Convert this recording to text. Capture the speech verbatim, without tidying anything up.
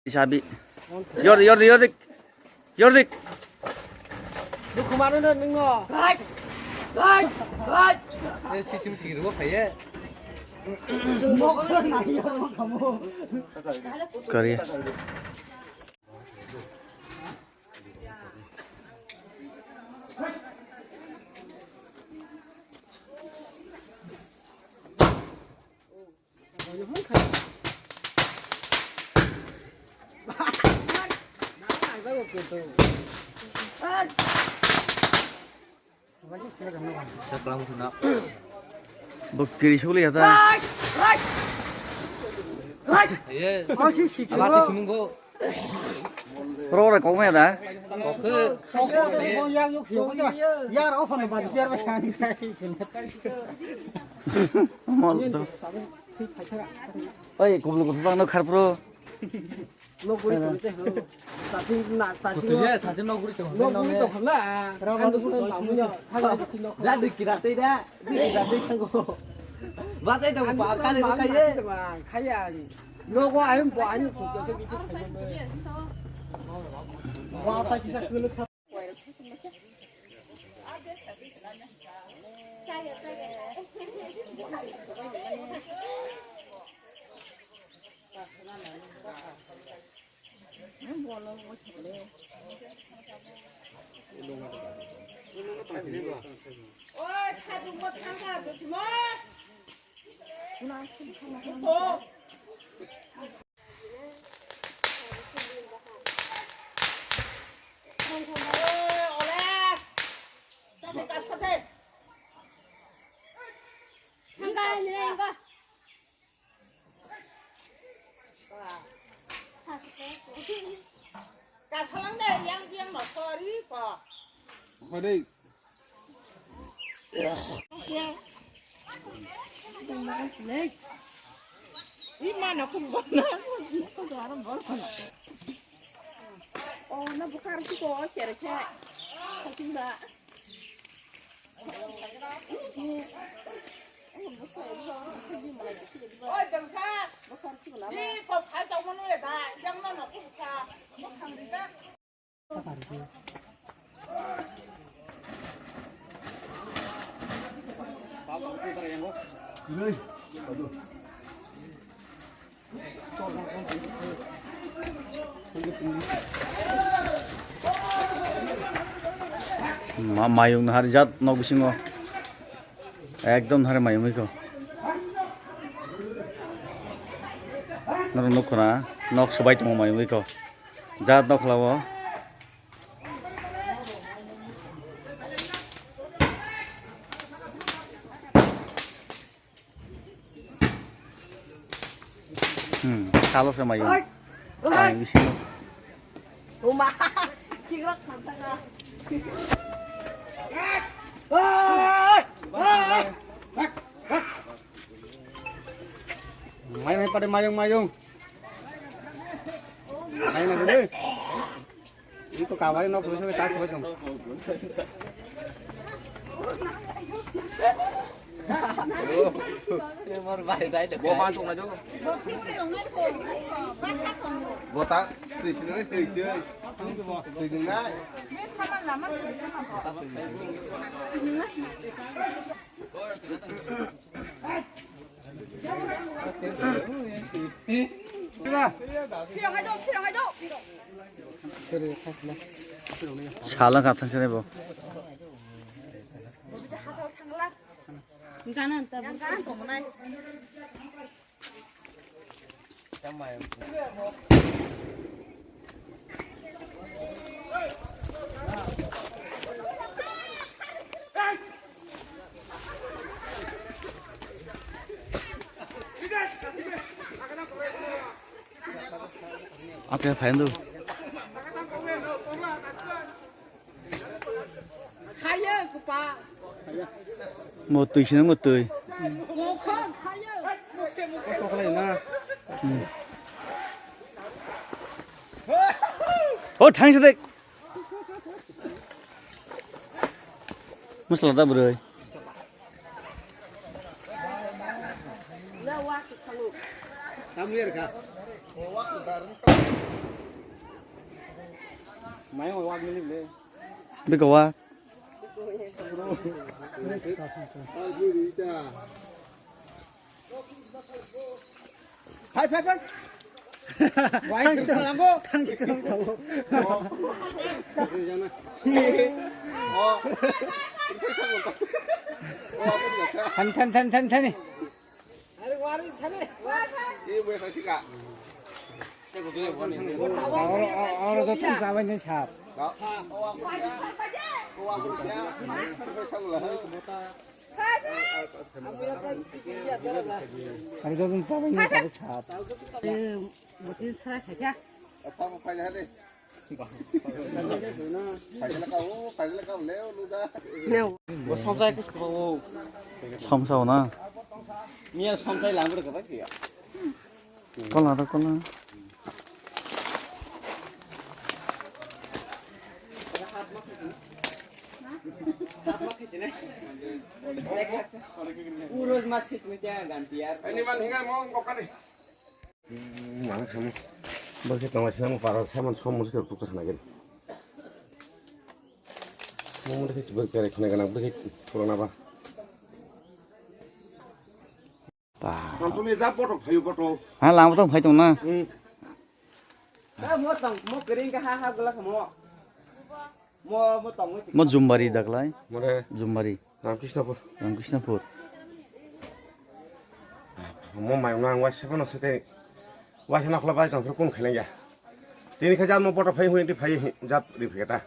Sabi. Yordi, yordi, yordi. Yordi. Dukhumano no nungno. Right. Right. Right. Eh, sisim sigiri bo khaye. Kari. Bo kiri suli ya ta. Aye. Aba ti sumung go. Ro ro kok me da. Kok ke. Yar off no ba yar ba. Mol to. Oi, kubul kubul bang no khar pro. Nok guri tong te ho. Sasing na, sasing. Kutu je, sasing nok guri tong. Nok guri tong la. Rawa kan nok guri tong. Thang na sino. Jadi kira te da. Jadi kira te thango. Batai tong pa kare khaye. Khaye ani. Nok wa ayum pa ani. Wa pa sisa kuluk. Kasalang de, yang, yang, no, sorry, ko. Hadi. Ima na kum bona. Oh, na bukar ki ko kere khe. Katinda. Oi, dengka. Bukar ki bona. Ni ko phai tau mano ya da. Yang na na kum ka. Bukar ri da. Ma-, mayung nahar jat nok bisingo. Ekdom nahar mayung iko. Norok nukho na, nok swbai tongo mayung iko. Jat nokla o. Hmm, salo se mayung. Oi. Mayung bisingo. Uma. Kigrok khamsaka. Oi. Oi. Mayung hai pade mayung mayung. Mayung na gede. Iko kawai nok rusa ta kawai tong. Mor bai dai de. Bo ban tong na jo. Bo ta tui sini tui tui. Tui ding na. Sala kha thang sene bo. Ate phaindu. Mo twi sini mo twi. O thang sede. Masala da bwrwi. Bika wa. Phai, phai, phai. Wai se thango. Than, than, than, than, than. Oro, oro, oro joto chabai nai sap. Oro joto chabai nai sap. Bo songsa ekis ko. Songsa na. Miya songsa langgur ka ba kiya. Kola da kola. Uros mas kis ni kya ganti yar. Ani man hinga mo kokani. Mana kamu? Bagi tengah sini mau parah, saya mau semua mesti kerupuk sana gini. Mau mesti kerupuk kerek sana gini, bagi pulang apa? Ba. Tantuni da botok phayu botok. Ha, lama tong phai tong na. Hmm. Da mo tong, mo kering ka ha ha gula mo. Mo, mo tong mo. Mo Jumbari daklai. Mo de. Jumbari. Ramkrishnapur. Ramkrishnapur. Mo mai nang wai sabo no sete. Wai sana khla bai tong kun khaileng ya. Tini kha jat mo botok phai hui ti phai jat ri pheta.